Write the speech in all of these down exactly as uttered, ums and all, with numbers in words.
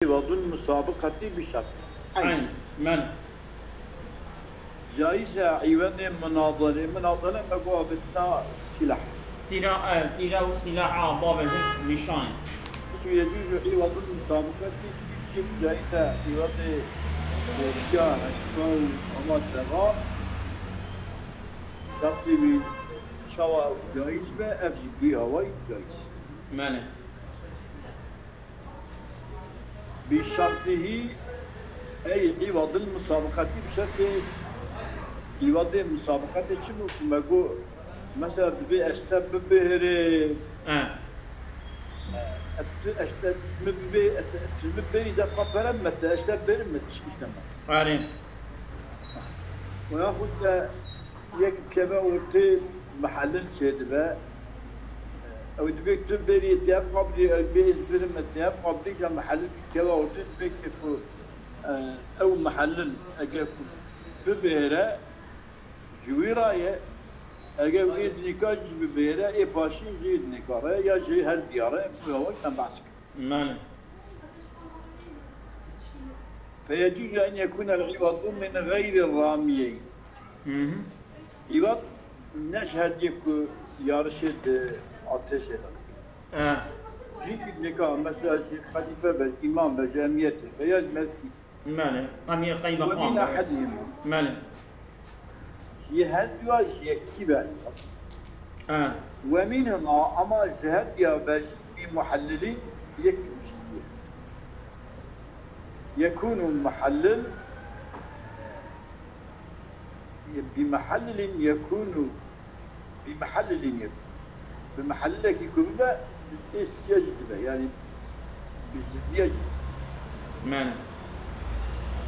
عوض المسابقة بشرط. Eyn. Eyn, men. Caiz e îwedê minadele, minadele me got avêtina sîlah. Tîra, e, tîra û sîlaha bavêjin nîşan e. Yecûzu îwedul musabakatî, caiz e îwedê, e, şiya, hespa û ava deva. Şertê wî çawa caiz be, ev jî bi wî awayî caiz. Belê. Bi şertihî ey îwadil musabakatî, bi şertê îwadê musabakatê çi bû ku me got, mesela, dibê ez te bibêrê, e, tu, ez te, min bibê, ez te, tu min bêrî, def xwe pere me te, ez te bêrim, me tişkî te me. Erê. Û yaxud te yek keve ortê mihellil çêdibe. Ew dibê tu berî tê qablî, ew dibê ez birim me tê qablî, ke mihellil keve ortê dibê ke ku, e, ew mihellil eger ku bibêre, ji wî ra ye, eger wî êdnîka jî bibêre, ê paşîn jî êdnîka re ya jî her diya re, bu yavaş em behs kirin. Mane. فيجوز أن يكون العوض من غير الراميين. Hı hı. Îwad ne ji her yek ku yarişê di atêşê de. E. Jî nika mesela jî xelîfe be, îmam be, ji emniyetê be ya ji mescîd. Mane. Qemiyê qeymeqam be. Wemîna hedî. Mane. Ji her dua ji yekî be. Ha. ومنهما, ama ji her diya be jî bi muhellilî yekî miştiye. Yekûnu muhellil, e, bi muhellilin yekûnu, bi muhellilin yekûnu. Bi muhellilekî ku bibe, ê siya jî dibe. Yani, bi ziddiya jî. Mane.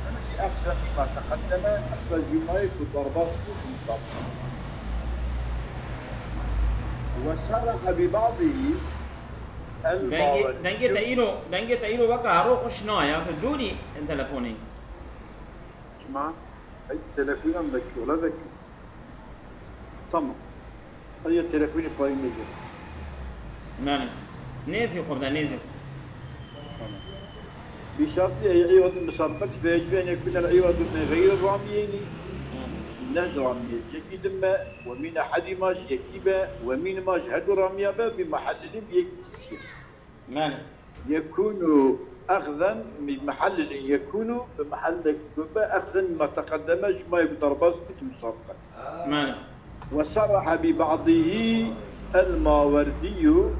Ev jî ehsen bima teqeddeme, ehsen jî mayê ku derbas bû, insaf. Ve serrehe bi ba'dihi el Dengê, dengê te îro, dengê te îro weke hero xweş naya, tu dûrî telefonê. Çima? Ey, telefonan vekî, ola vekî. Tamam. Hadi ya telefonê payî nêgir. Mane. Nêzî xwe bide, nêzî xwe. Tamam. Bi şertî ey îwadin musabaqet fe yecbe en yekûne el îwadu min xeyrî ramiyeyni. Hı. Ne ji ramiyê yekî din be, ve mîn ehedîma ji yekî be, ve mînima ji her du ramiya be, bi muhellilin bi yekî siye. Mane. Yekûnu exzen bi muhellilin yekûnu, bi muhellilek bibe, exzen ma teqeddeme ji mayê bi derbas bû di musabaqe. Mane. Ve serrehe bi ba'dihi el Mawerdiyyu,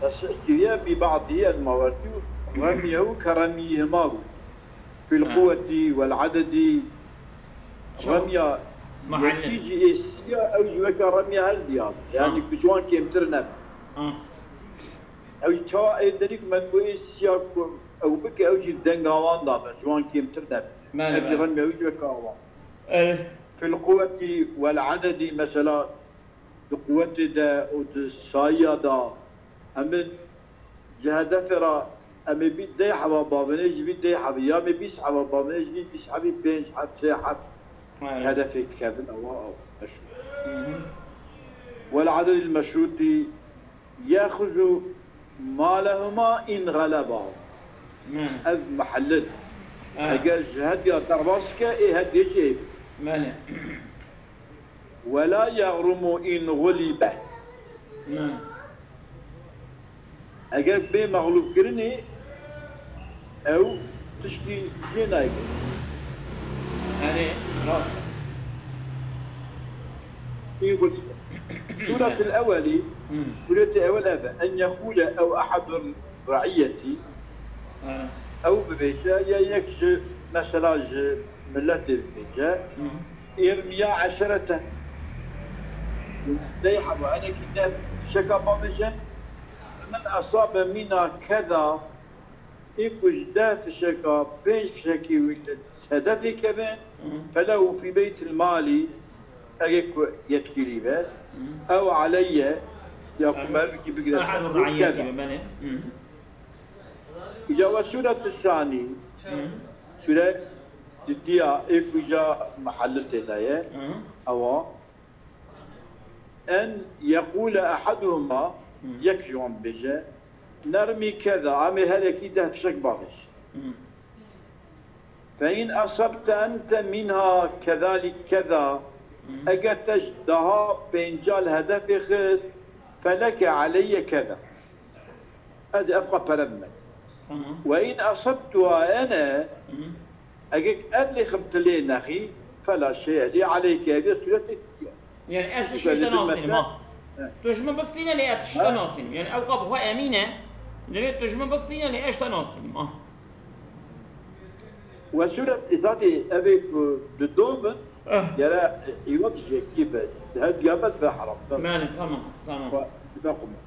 tesrîh kiriye bi ba'dihi el Mawerdiyyu, remyehu ke remyihima bû. Fil Ha. quwweti vel adedi, Çawa? Remya Muhellil. yekî jî ê siya, ew jî weke remya her diya be. Yani Ha. ku ji wan kêmtir nebe. Ha. Ew jî çawa ê derî ku me digot ê siya ku ew bike, ew jî denga wan dabe, ji wan kêmtir nebe. Belê, Ev jî belê. remya wî jî weke awa. Erê. Fil quwweti vel adedi, mesela, di quwetê de û di sayiya de, em ê ji hedefê re, em ê bî deh heva bavêne, ji vî deh hebî, ya em ê bîst heva bavêne, ji vî bîst hebî pênc heb, sê heb Erê. hedefê kevin, ewa ew meşhûr. Hı hı. Vel adedil meşrûtî yexuzu malehuma in galeba. Hı. Ev muhellil. Ha. Eger ji hediya derbas ke, ê hediyê jî ê. Belê. Wela yexrumu in gulibe. Hı. Eger bê mexlûbkirinê, ew tişkî jê nayê. Erê, rast e. Î gulî. Sûretil ewelî, Hmm. sûretê ewel ev e. En yekûle ew ehedun re'iyetî, Erê. ew bibêje, ya yek ji, mesela ji miletê bibêje, Hmm. Îrmiya eşerete. Dey heba, hinekî de fişeka bavêje. Men esabe mîna keza, ê ku ji deh fişeka, pênc fişekî wî li sedefê keve, Hı. felehu fî beytil malî, ege ku yetkîlî be, Hı. ew aleyye, ya ku Hı. merivekî bigire ser Ehad xwe, re'iyetî keza. be, belê. Hı. Îca we sûret sanî, Hı. sûre ciddiya, ê ku îca muhellil tê de ye, Hı. ewa, En yekûle ehaduhuma, Hı. yek ji wan bêje, Nermî keda, em ê herekî deh tiştek bavêj. Hı. Fe in esebte ente minha kezalik keda, Hı. eger te ji daha pênca li hedefê xist, feleke aleyye keda. Ez ê ev qat pere bime. Tamam. Ve in esebtuha ene, Hı. eger ez lêxim tu lê nexî, fela şey'e lê aleyke, ev sûretê tiştî ye. Yani ez tiştî te nasînim ha. He. Tu ji min bistîne lê ez tiştî te Ha? nasînim. Yani ew qab xwe emîne, divê tu ji min bistîne lê ez te nasînim ha. Ve sûret îzadê ev ê ku di do bin, Eh. gere îwet jekî be. Her diyamet be haram. Belê, tamam, tamam. Ve, ve quma.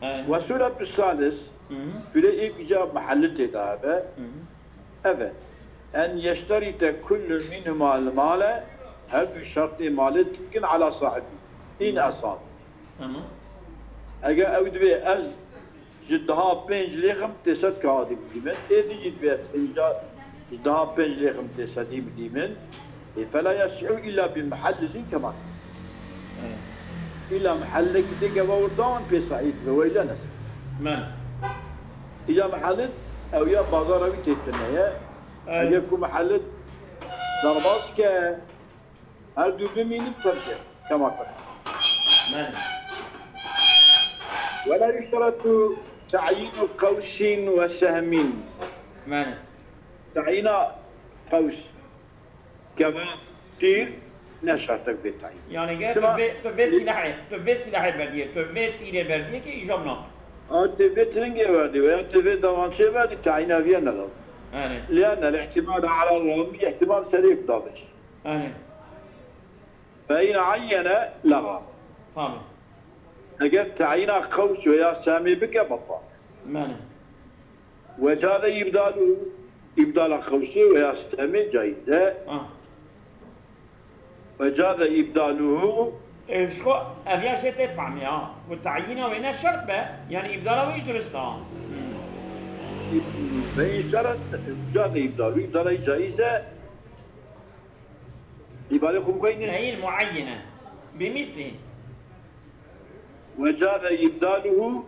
Evet. Ve sûretu salis, Hı hı. sûre ê ku ca mehelli tê de be. Hı hı. Ev e. En yeşterîte kullu minhuma l-male, her du şertê malê dikin ala sahibi. In Hı. esab. Tamam. Eger ew divê ez ji daha pênc lêxim tê sed kağıdî bidî min, ê din jî divê ez pênca, ji daha pênc lêxim tê sedî bidî min. Ê fela yesihû illa bi muhellilin kema. Evet. Îla mihellekî tê geva wir dawan pê sahî dibe, weyla nes. Men. Îla mihellin ew ya bazara wî tê tune ye. Evet. Eger ku mihellin derbas ke, her du bimînin tevje, kema kema. Men. Wela yuşteretu ta'yînu qewsîn ve sehmîn. Men. Tayîna qews. Keva tîr ne şertek bê tayîn. Yani ger tu Sima vê, tu vê silahê, tu vê silahê berdiyê, tu vê tîrê berdiyê ki îcab nake. A, tu vê tiringê berdî veya tu vê davançê berdî, tayîna viya ne lazim. Yani. Lianne ihtimal ala rami ihtimal serê ku dabeş. Yani. Fe in ayyene laga. Tabii. Eger tayîna qews veya semî bike bata. Yani. Ve caze îbdaluhu, îbdala qewsê veya semê caiz e. Ah. Ve caze îbdaluhu. E, ji xwe ev ya jê tê fehmê ha. Ku tayîna wê ne şert be, yani îbdala wê jî durist e ha. Hmm. Ve in şeret caze îbdaluhu, îbdala wî caiz e. Îbdalê xwe bixweyne. Eyl muayyene. Bi mislî. Ve caze îbdaluhu.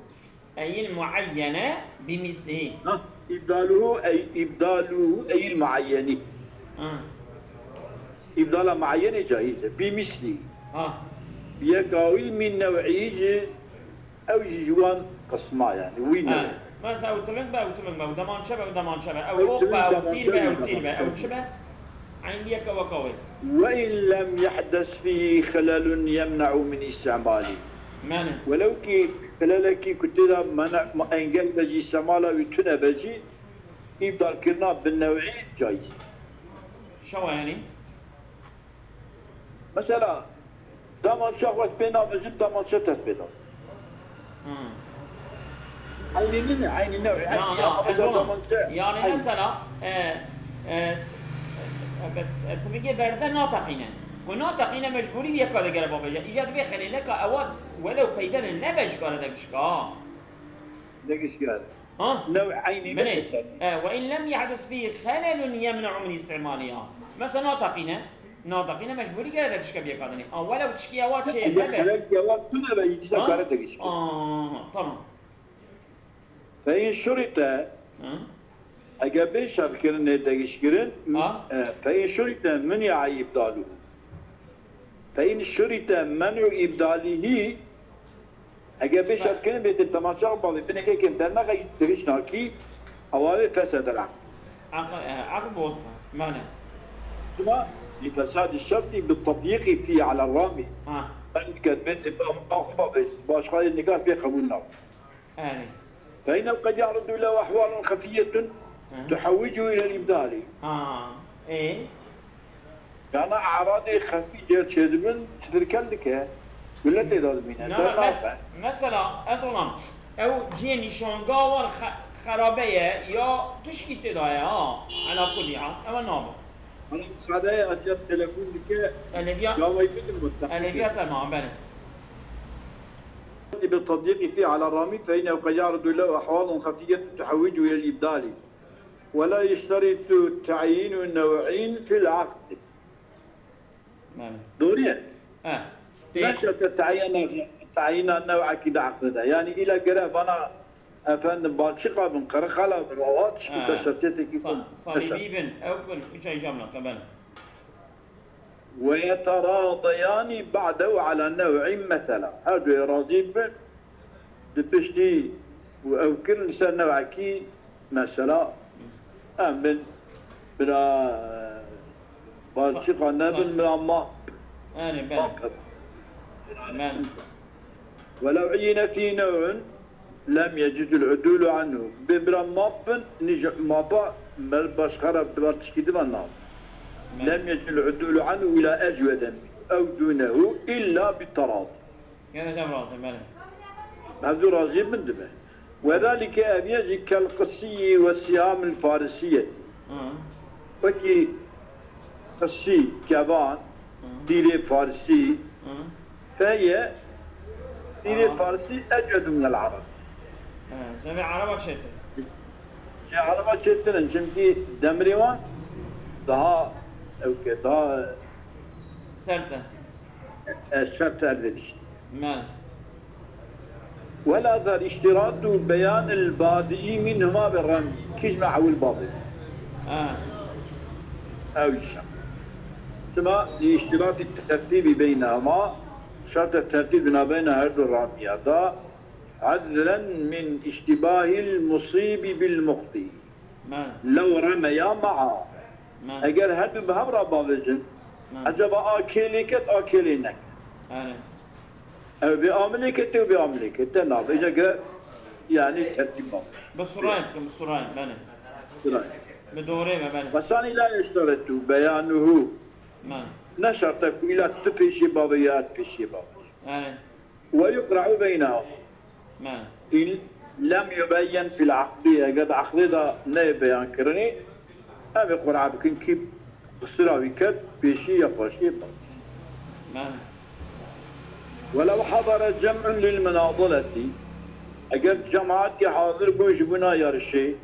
Eyl muayyene bi mislî. Ha, îbdaluhu ey, îbdaluhu eyl muayyeni. Ha. Îbdala muayyenê caiz e. Bi mislî. Ha. Bi yeka wî min new'î jî ew jî ji wan qisma yani. Wî Ha. ne. Mesela ew tiling be, ew tiling be, ew demançe be, ew demançe be, ew Ew ok be, tiling ew tîr be, demançe ew be, tîr be, demançe. ew çi be? Eyn yeke weka wê. Ve in lem yehdes fîhî xelelun yemne'u min îstîmalî. Mene. Welew kî xelelekî ku tê de mene, engel be jî, îstîmala wî tune be jî, îbdalkirina bi new'î caiz. Şewa yani? Mesela, damança xwe pê navêjin, damança te pê da. Hmm. Eynî nîne, eynî ne, eynî Ya, ya, ya, ez mesela ona. damança, Yani eynî. mesela, e, e, e, evet, e, tivigê berde nateqîne. Ku nateqîne mecbûrî bir yeka de gere babêje. Îca divê xelêleka ewa welew peyder nebe ji kare de gişka. De gişkare. Ha? New eynî Belê. ne. E, ve in lem yehdus fî xelelun yemne'u min îstîmalîha. Mesela nateqîne. Nateqîne mecbûrî gere de gişke biyekadinê. A welew çikiya wa çê Eger nebe. xelelkiya wa tune be, îca Ha? kare de gişke. Aha, tamam. Fe in şurite, Hı? eger bê şertkirinê de gişkirin, Ha? e, fe in şurite muni'a îbdaluhu. Fe in şurite men'u îbdalihî, eger bê şertkirin bê te temaşa bavê binê kêkin dernexe, dirîş nakî, ewa wê fesedel aqd. Aqd, e, aqd bozma, mane. Şima li fesadî şertî bi tedyîqî fî ala ramî. Ha. Ben dikkat bê te bavê, başka nikah pê qebûl nabin. Erê. Fe innehu qed ye'rudu lehu ehwalun xefiyetun Hı. tuhewwicuhu ilel îbdalî. Ha. Ê? Yana eradê xefî cêr çêdibin, çitirkel dike. Gulle tê de dibîne. Na, Dernase. mes-, mesela, ez olam, ew cihê nîşanga wan xe-, xerabe ye, ya tişkî tê de ye, ha. Ela kulî hal, ew nabe. Ana müsaade ya, Asya telefon dike. Elevya-, Gavayı bilir mi? Elevya tamam, benim. بتطبيق فيه على الرامي فإنه قد يعرض له أحوال خفية تحوجه إلى الإبدال، ولا يشترط تعيين نوع في العقد. Belê. Doğru ya? He. Tê- Ne şart e tayîna, tayîna new'ekî di aqdê de. Yani îla gere bana Efendim, Balçika bin, Qirixala bin, ava tişt û Ha, teşebbûtekî sa-, xwe samîmî bin, ew bin, üç ay camla, ben. ويتراضيان بعده على نوع مثلا. Her du razî bin, di piştî û ew kirin li ser newekî mesela, em bin bira, e, Balçika nebin, bira ma-, Erê, belê. Map. Belê. ولو عين في نوع لم يجد العدول عنه. Bê bira map bin, nîj mapa mer başka re divar tişkî diva nav. Belê. لم يجد العدول عنه إلى أجود منه أو دونه إلا بالتراضي. Gene cem razî, belê. Hevdû razî bin dibe. وذلك, ev ye jî, كالقسي والسهام الفارسية. Hı. Wekî qisî, kevan, Hı. tîrê farsî, Hı. feye, tîrê Tamam. farsî ecwedu minel arab. He, cem vê araba çêtir. Ji araba çêtir in, çimkî demirê wan daha, ew ke, daha Sert e. E, şert erdê dişt. Mel. ولا ذر اشتراط بيان البادئ منهما بالرمي. Kî ji me ewil bavê? Ha. Ew jî şert. Sima li iştirati tertîbî beynehuma, şertê tertîb di navbeyna her du ramiya da, عذرا من اشتباه المصيب بالمخطئ. Me. لو رميا معا. Me. Eger her du bi hev re bavêjin, Me. ecaba a kê lê ket, a kê lê neket. Erê. Ew bê a min lê kete, ew bê a min lê kete, nabe. Îca gere, yani, tertîb bavêjin. Bi surayê bikin, bi surayê, belê. Surayê. Bi dorê me, belê. والثاني لا يشترط بيانه. Me. Ne şert e ku îla tu pêşî bavê ya tu pêşî bavê. Erê. ويقرع بينهم. Me. إن لم يبين في العقد, eger di aqdê de neyê beyan kirinî, em ê qur'a bikin kî qisira wî ket, pêşî ya paşî ye. Me. ولو حضر جمع للمناضلة, eger cemaetî hazir bû ji bona yarişê,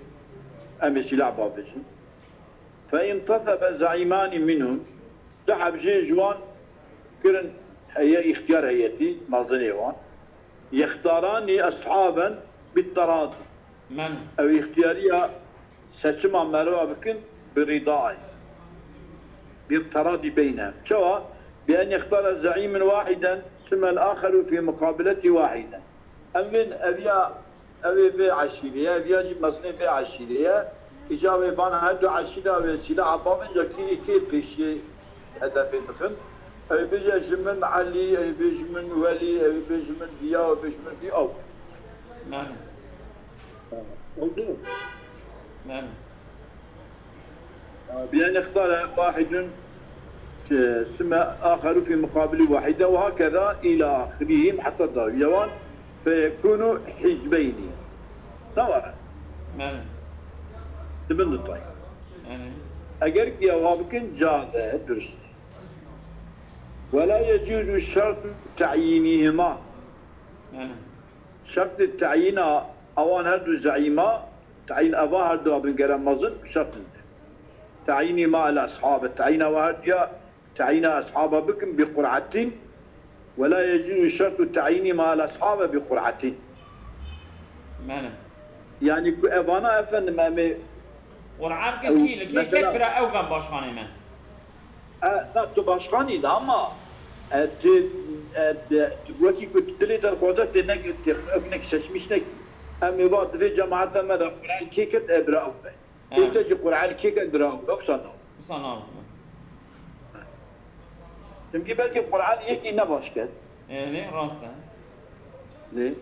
em ê sîlah bavêjin. فانتصب زعيمان منهم, du heb jê ji wan kirin heye, îxtiyar heyetî, mezinê wan. يختاران أصحابا بالتراضي. Men. Ew îxtiyariya seçima merva bikin bi rîdayê. بالتراضي بينهم. Çawa? بأن يختار زعيما واحدا ثم الآخر في مقابلته واحدا. Em bên eviya Ew ê vê eşîrê ye, ev ya jî mezinê vê eşîrê ye. Îca wê van her du eşîra wê sîlaha bavêja kî kê pêşiyê hedefê dixin. Ew ê bêje ji min Elî, ew ê bê ji min Welî, ew ê bê ji min viya, ew ê bê ji min vî ew. Belê. Oldu. Belê. بأن يختار واحد ثم آخر في مقابل واحدة وهكذا إلى آخرهم حتى الدار. Yawan فيكون حزبين. Tamam. Belê. Dibin du tay. Belê. Eger ki ewa bikin, caze, durust. ولا يجوز شرط تعيينهما. Belê. Şertê teyîna ewan her du zeîma, teyîn eva her du bin gere mezin şert in. Teyînî ma el eshabe, teyîna we her duya, teyîna eshaba bikin bi qur'etin, ve la yecûzû şertu teyînî ma el eshabe bi qur'etin. Mene. Yani ku evana efendim em ê Qur'an ke ew kî li kê mesela ket bira ew ven başxanê me. E, na, tu başkanî de ama, e, tu, e, de, tu wekî ku tu dilê te dixwaze tê nek, tê, ev nek seçmiş nek. Em ê va divê cemaeta me de Qur'an kê ket e bira ew be. He. Ê te jî Qur'an kê ket bira ew be. Wisa na. Wisa na. Çimkî belkî Qur'an yekî ne baş ket. Ê, lê rast e. Lê.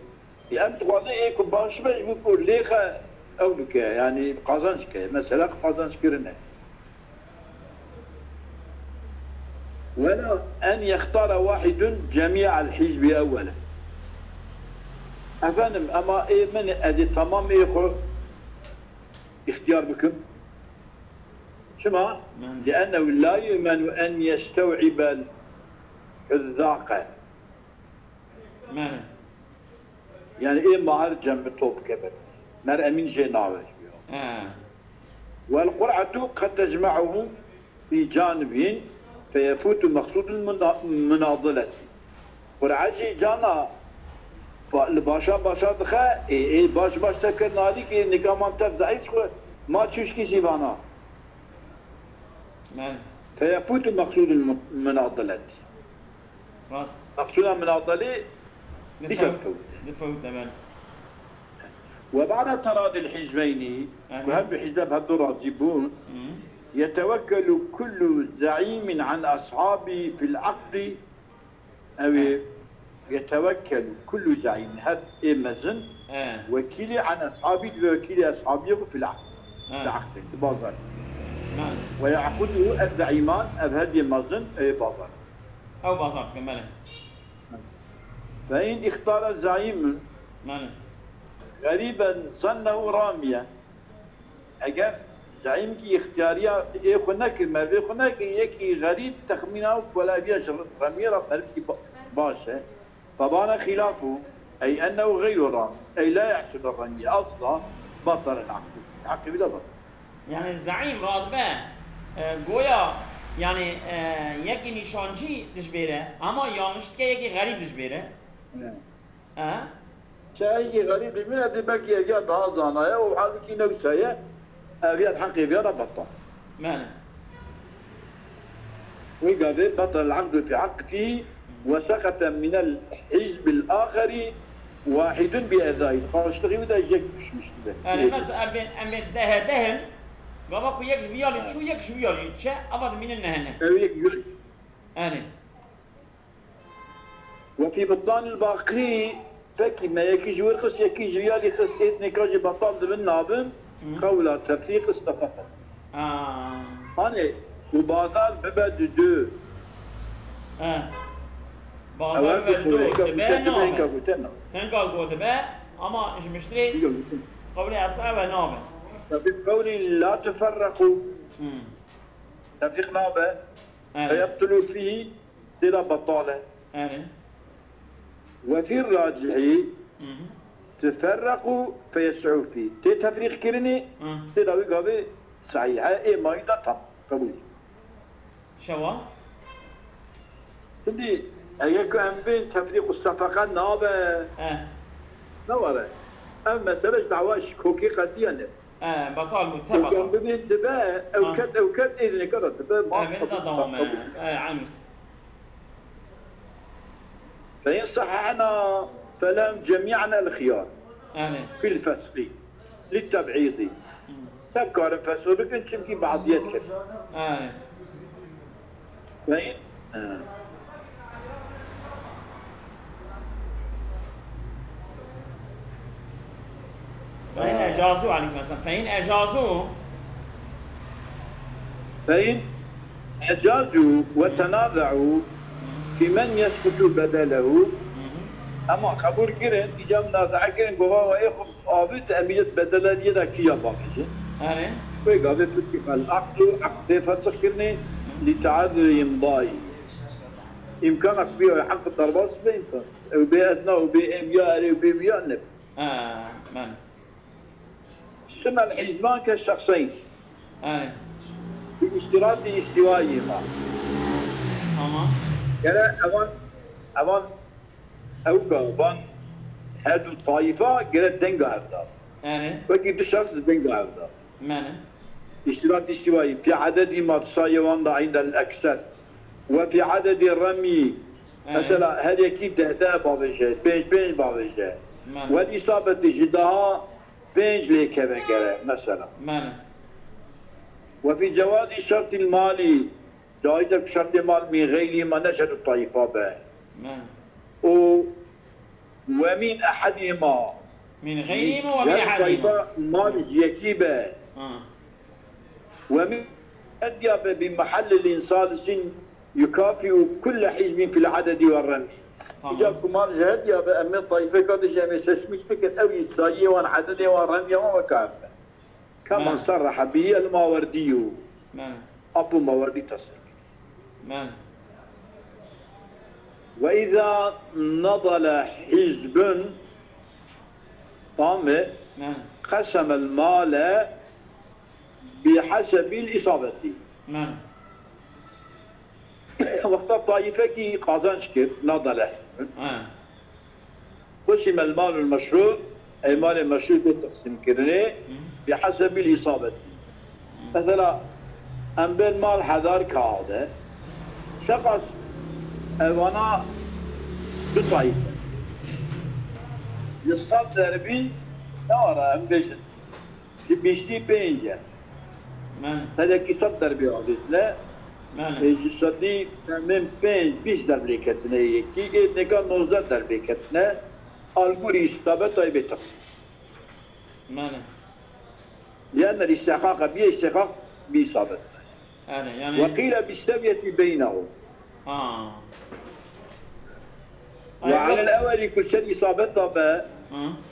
Em dixwazin ê ku baş be ji bo ku lêxe ew bike, yanî qazanc ke, mesela qazanc kirine. Wela en yextara wahidun cemî'el hizbi ewwelen. Efendim, ema ê min ez ê tamam ê xwe îxtiyar bikim. Çima? Mane. Li'ennehu la yu'menu en yestew'ibel huzzaqe. Mane. Yani ê ma her cem bi top kevin. Mer emîn jê nawe. He. Wel qur'atu qed tecma'uhum fi canibin feyefutu meqsudul muna-, munadileti. Qur'a jî cana Ba-, li başa başa dixe, ê, ê, baş baş tevke nalîkê, nikaman tev zeîf xwe, ma çûşkî jî vana. Belê. Feyefutu meqsûdul mu-, munadilet. Rast. Meqsûda munadilê Difewt. Difewt, belê. Ve ba'de teradil hizbeynî, Aha. Ku her du hizbe bi her du razî bûn, Hı. Yetewekkelu kullu zeîmin an ashabi fil aqdi, ew ê yetewekkelu kullu zeîmin, her ê mezin, He. Wekîlê an ashabi, dibe wekîlê ashabiyê xwe fil aqdi. He. Di aqdê, di bazarê. He. Ve ya'kudu ez zeîman, ev her dê mezin, ew ê bazar. Ew bazar dikin, belê. Fe in îxtara zeîmin Belê. Xerîben zannehu ramiyen. Eger zeîmkî îxtiyariya ê xwe nekir, mervê xwe nekir, yekî xerîb texmîna û welaviya ji remiyê re merivkî ba-, baş e. Febane xîlafu, ey ennehu xeyru rami, ey la yehsulu ramiye asla, batale l-aqdu. Heqî wî de batal. Yani zeîm radibe, e, goya, yani, e, yekî nîşancî dijbêre, ama yanlış dike yekî xerîb dijbêre. Evet. E? Çayekî xerîb dimîne, dê belkî ev ya daha zanaye û halbikî ne wisa ye, ev ya heqê vê ya re betal. Belê. Wê gavê betal el-aqdu fi haqqî ve seqete minel hizbil axeri wahidun bi ezayî. Qarştixî wî de yek düşmüş dibe. Yani mesela em bên, em bên dehê deh in, gava ku yek ji vî yalî çû, yek ji vî yalî çe, ava dimînin nehene. Ew yek ji vî yalî. Yani. Ve fî butlanil baqî, pekî me yekî ji wir xist, yekî ji vî alî xist, êt nêka jî betal dibin, nabin, Hı. Qewla tefrîq istefaqa. Ha. Hanê, û bazar bibe di du. He. Bazar Ewer bibe bi du, qewlê dibe gote, dibe nabe. Hinka gote nabe. Hinka gote be, ama ji miştirê Hinka gote. Qewlê esa ve nabe. Tabi qewlî la tuferrequ. Hı. Tefrîq nabe. Erê. Feyebtulu fî, tê de betal e. Erê. Ve fî racihî, Hı hı. Teferrequ feyes'u fî. Tê tefrîq kirinê, Hı. Tê de wî gavê sehîh e, ê mayî de tam, qebûl. Şewa? Şimdi, eger ku em bên tefrîq û sefeqe nabe, Eh. Ne were. Ev mesele ji dawa şikokê qediya ne. E, betal bû, te betal. Hocam bibên dibe, ew Ha. ket, ew ket, êdî nêkara dibe, ma E, bê da qebûl, dawam e. qebûl. E, eynûs. Fe in sehehna felehum cemî'an el-xiyar. Yani. Fil fesqî. Lit-teb'îdî. Hı. Tev karin fesq bikin, çimkî be'diyet kir. Yani. Feyîn, ha. Feyîn Ha. ecazu, aleykum selam. Feyîn ecazu. Feyîn ecazu ve Hı. tenaza'u Hı. fî men yeskutu bedelehu. Hı hı. Ema qebûl kirin, îca munazaa kirin, gova we ê xwe Abi te emî bedeleriye de kî ya bavêje? Erê. Wê gavê fusixel aqdu, aqdê fesix kirinê, li teadurî imdayî. Îmkana ku ya heq derbas be îmkan. Ew bê edna û bê ev ya erê û bê wî ya ne. Ha, men. Sumel hizban ke şexseyn. Erê. Fi iştiratî îstîwayî ma. Tamam. Gere evan, evan Ew gavan her du tayîfa gere denga hev da. Erê. Wekî du şexs li denga hev da. Mene. Îştirak îştiwayî, fî ededî ma di sayê wan da îndel ekser. Ve fî ededî remî. Erê. Mesela her yekî deh deh bavêje, pênc pênc bavêje. Mene. Wel îsabetî ji daha pênc lê keve gere, mesela. Mene. Ve fî cewazî şertîl malî, cayîz e ku şertê mal mîn xeyrî ma ne ji du tayîfa be. Mene. Û Ve mîn ehedîma. Mîn xeyrîma ve mîn ehedîma. Her tayfa mal ji yekî be. Ha. Ve mîn hediya be bi mehellil insalisin yukafîu kulle hizbin fil adedi ve remî. Tamam. Îca ku mal ji hediya be, em ê tayfeka de jî em ê seçmîş bikin, ew yî sayiyê wan, ededê wan, remiya wan weka hev be. Kema Mene. Serreha bihî el-Mawerdî û Mene. Apo Mawerdî tesrîh kir. Mene. Ve îza nadale hizbun, tamam mı? Mene. Qesemel male bihasebil isabeti. Mene. Wexta tayîfekî qazanç kir, nadale. He. قسم المال المشروط، ey malê meşrû tê teqsîmkirinê, bi hesebil îsabet. Mesela, em bên mal hezar kağıde, seqas evana du tayî de. Li sed derbî ne wara em bêjin. Ji bîstî pênc e. Belê. Sedekî sed derbê avêtine. Belê. Ê, ji sedî em ên pênc bîst derb lê ketine yekî. Ê neka nozdeh derbê ketine. Algorî îsabet taybê teqsîm. Belê. Lianne îstihqaq e, bîye îstihqaq bi îsabet. Belê, yani. Ve qîle bi seviyetî beynehum. Ha. Ve alel evvelî ku ser îsabet da be,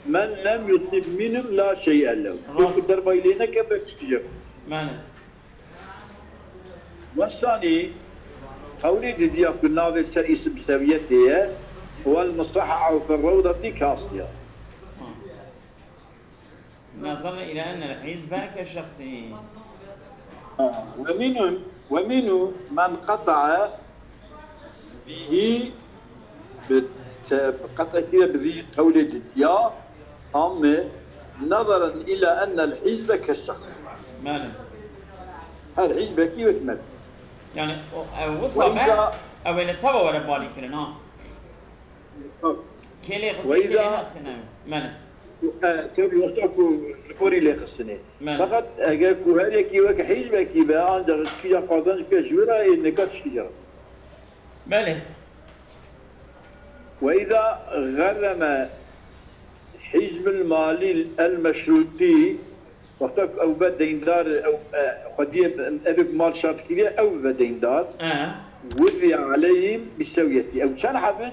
men lem yusib minhum la şey'e lehu. Rast. Ku derbayî lê neke be çi diyecek? Belê. Ve sanî, qewlê didiya ku navê ser îsim seviyetê ye, wel musahha ew fir rewdetî kasiya. نظرنا إلى أن الحزب كالشخص. ومنهم، ومنه من قطع به، bi te-, bi qet'ekî de bi vî qewlê didiya, tam e, نظرا إلى أن الحزب كالشخص. Belê. Her hizbekî wek merz. Yani, o, e, wisa be, ew ê li te ve were balî kirin, ha? Kê lê xistê, kê lê nexistine? Belê. E, tabii, wexta ku li gorî lê xistinê. Belê. Feqet eger ku her yekî wek hizbekî be, ancak kîja qazanc pêş wira ê nika tişkî jara. Belê. Ve îza xerreme hizbul malî el meşrûtî, wexta ku ew be deyndar, ew, e, xwediyê evê ku mal şart kiriye, ew be deyndar. E. Wuzî aleyhim bi sewiyetî. Ew çend hebin,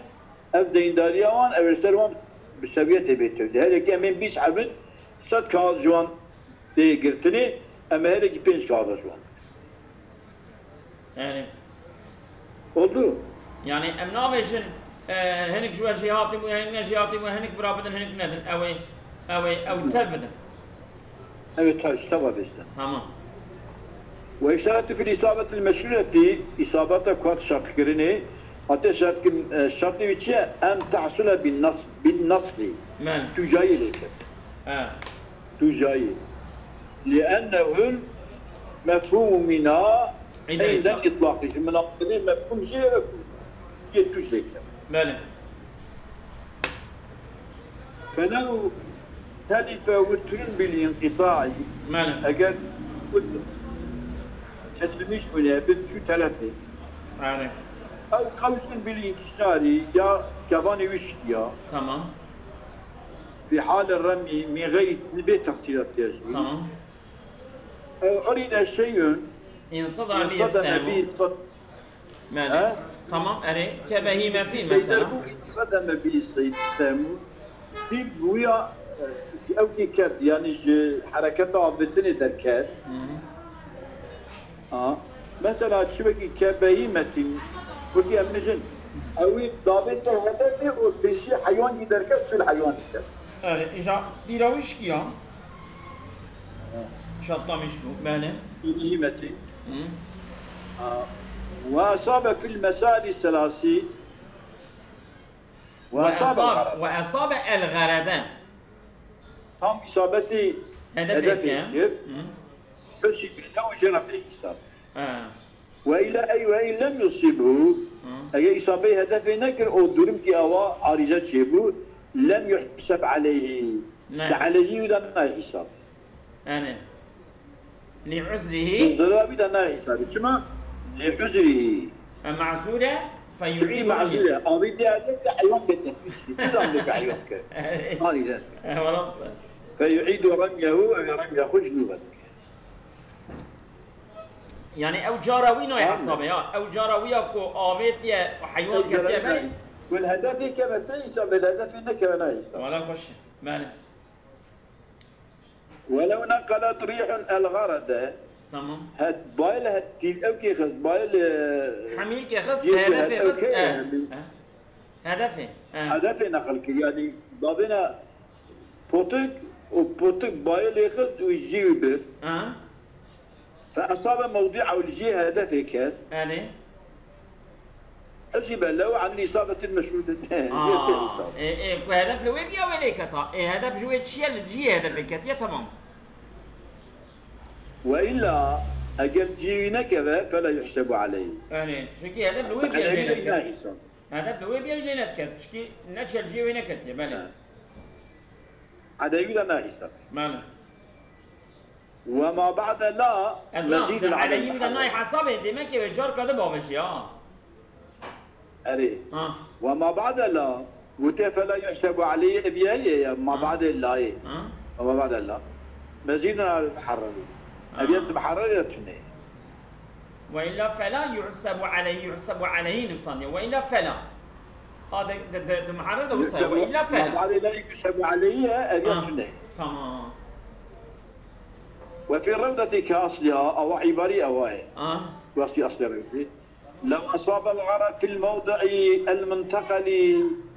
ev deyndariya wan, ew li ser wan bi sewiyetê bê tevdî. Her yekê em ên bîst hebin, sed kağıt ji wan tê girtinê, em ê her yekî pênc kağıda ji wan. Yani. Oldu. Yani em nabêjin, e, hinek ji we jêhatî bû, hinek ne jêhatî bû, hinek bira bidin, hinek nedin. Ew ê, ew ê, ew tev bidin. Evet, tabii, tamam işte. Tamam. Ve işaretu fil isabetil meşrûretî, îsabeta ku hat şertkirinê, hate şertkirin, e, şertê wî çi ye? En tehsule bin nas-, bin nasri. Men. Tu cayî lê ket. He. Tu cayî. Li'ennehul mefhûmu mina indel itlaqî. Ji minaqilê mefhûm jê ye ku yê tu jê ket. Belê. Felew telife witrun bil inqita'î. Belê. Eger witr kesilmiş bûne, bi çû telefê. Belê. Ew qewsun bil inkisarî, ya kevanê wî şikiya. Tamam. Fi hali remî min xeyr, bê tehsîlat tê jî. Tamam. Ew urîde şeyun. İnsada insada nebi. Yani, he? Tamam, erê, ke behîmetî mesela. Peyder bû, insada nebi seyîd semu. Tî bûya, e, ew kî ket, yani ji hereketa avêtinê derket. Hı hı. Ha. Mesela çi wekî ke behîmetî, wekî em bijin, ew ê davête hedefê û pêşî heywankî derket, çil heywankî derket. Evet, îja bîra wî şikiya. Çatlamış bû, belê. Îbnî Metî. Hı. A, ve esabe fil mesalî selasî. Ve esabe el-gharede. Ve esabe, ve esabe el-gharede. Tam isabetî hedefê kir. Hı. Husîbe lehu, jê re pê îsab. Ha. Ve illa ey ve in lem yusibhu, eger îsabeyê hedefê nekir, o durum ki awa arîze çêbû, lem yuhseb aleyhi. Ne. Te aleyhi wî de nayê hîsab. Yani, li uzrihi. Zira wî de nayê hîsabî. Çima? Li uzrihi. E, mazûre, fe yu'îdu remyehu. Mazûre. Avê diye de heywan bete. Çi zam de heywan ke? Arîze. E, welas. Fe yu'îdu remyehu, ev remya xwe ji nû vedike. Yani ew cara wî nayê hesabê ya. Ew cara wî ya ku avêtiye, heywan ketiye ber. Gul hedefê keve te hesabê, hedefê nekeve nayê hesabê. Wala xweş. Belê. Welew neqalet rîhun el-gharede. Tamam. Het, bayê li het, tîl ew kê xist, bayê li hemî kê xist, hedefê xist, e. Hedefê. He. Hedefê neqil kir. Yani davêna potik û potik bayê lê xist û jî wî bir. Ha. Fe esabe mewdî'ehu, li jê hedefê ket. Erê. حسب له عن الإصابة المشهودة. Aa, ê, ê, ku hedef li wê biya wê lê keta. Ê, hedef ji wê çi ye, li cihê hedefê ketiye, tamam. وإلا, eger cihê wî nekeve, فلا يحسب عليه. Erê, çikî hedef li wê biya Hedef wê lê neket. Nahîsab. Hedef li wê biya lê neket. Çikî neçe li cihê wê neketiye, belê. Ha. Hedef wî de nahîsab. Belê. وما بعد لا Ez lan, مزيد di على eleyî de المحرم. Nayê hesabê, demek ki wê carka di bavêjî, ha. Erê. Ha. وما بعد لا, gote فلا يحسب عليه, ev ye, ye, ye, ma Ha. بعد لا ye. Ha. وما بعد لا مزيد على المحرم. Ha. Ev ye di muharrerê de tune. وإلا فلا يحسب عليه, يحسب عليه nivîsandiye. وإلا فلا. Ha, de, de, de, de muharrer de wisa ye. وإلا فلا. ما بعد لا يحسب عليه, ev ye Ha. Tune. Tamam. وفي الروضة كأصلها, ewa îbarî ewa ye. Ha. Westî eslê rewdê. لو أصاب الغرض في الموضع المنتقل.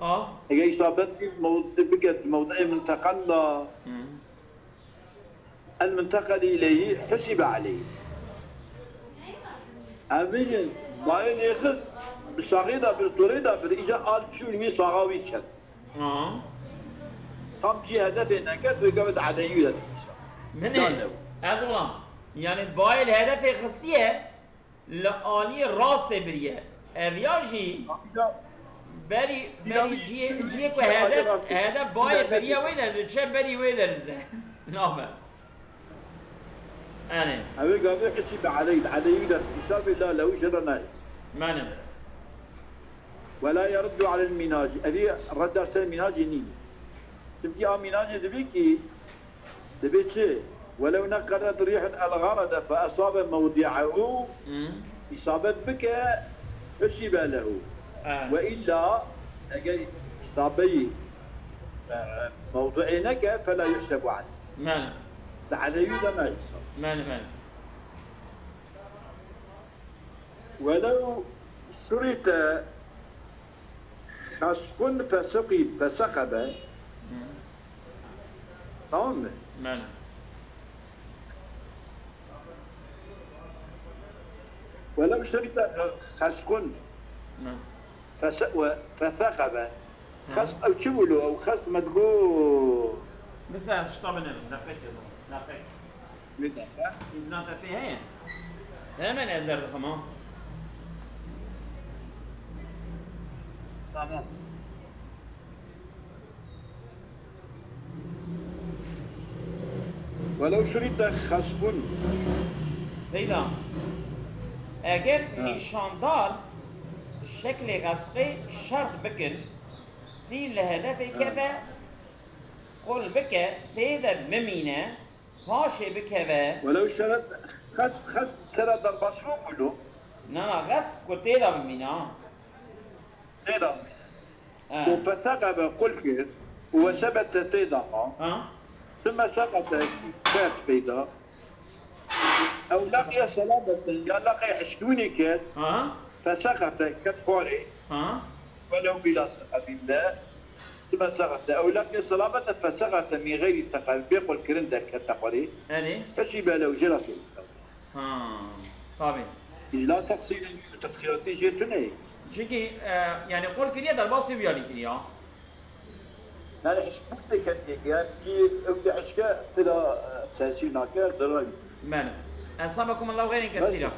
Ha. Eger îsabet bike mewd-, bike mewdiê munteqel de. Hı. المنتقل إليه حسب عليه. Em bêjin, bayê lêxist bi saxê de bir, torê de bir, îca al çû li wî saxa wî ket. Ha. Tam cî hedefê neket, wê gavê di eleyî de dikişa. Min ê, ez olam. Yani bayê li hedefê xistiye, li aliyê rastê biriye. Ev ya jî berî, berî ciyê, ciyê ku hedef, hedef bayê biriye wê de, li çe berî wê de dide. Nabe. Erê. Ew ê gavê hesîbe eleyî, eleyî wî de hesabê la lewî jê re nayê. Mane. ولا يرد على المنهاج. Evî redda ser minhacê nîne. Çimkî a minhacê dibê kî, dibê çi? ولو نقلت ريح الغرض فأصاب موضعه. Hı. Îsabet bike, حسب له. Ha. وإلا, eger îsabeyî, e, mewduê neke, فلا يحسب عليه. Mane. Li eleyî de nayê hesab. Mane, mane. ولو شرط خسق فسقي-، فسقب. Hı. Tamam mı? Mane. ولو شرط خسق. Mane. Fese-, we-, fesexebe. Hı. Xesq ew çi bû lo? Ew xesq me digo. Bisa ez şita binêrim. Deqek ez, deqek. Wê deqa. Îzna te pê heye? Hemen ez derdixim ha. Tamam. ولو شرط خسق. Seyda, eger Ha. nîşandar şeklê xesqê şert bikin, tî li hedefê Ha. keve, qul bike, tê de bimîne, paşê bikeve. ولو شرط خسق, xesq sera derbasî bû lo? Na, na, xesq ku tê de bimîne, ha. Tê de bimîne. Ha. û fesexebe qul kir û wesebete tê de ma. Ha. Sime seqete ket peyda. Ew leqiye selameten ya leqê hişkbûnê ket. Ha. Fesexete ket xwarê. Ha. Welew bila seqebîn de. Sime seqete. Ew leqiye selameten fesexete min xeyrî teqebîn. Bê qul kirin de ket xwarê. Erê. Hişîbe lew jê re têkişand. Ha, tabii. Îla teqsîrê wî û teqsîratê jê tune ye. Çimkî, e, yani qol kiriye, derbasî wî alî kiriye. Yani hişk ketiye, yani ki ew de hişke tira, e, tesîr nake, zarar. Mene. Ensabekum Allah xeyrên kesîra.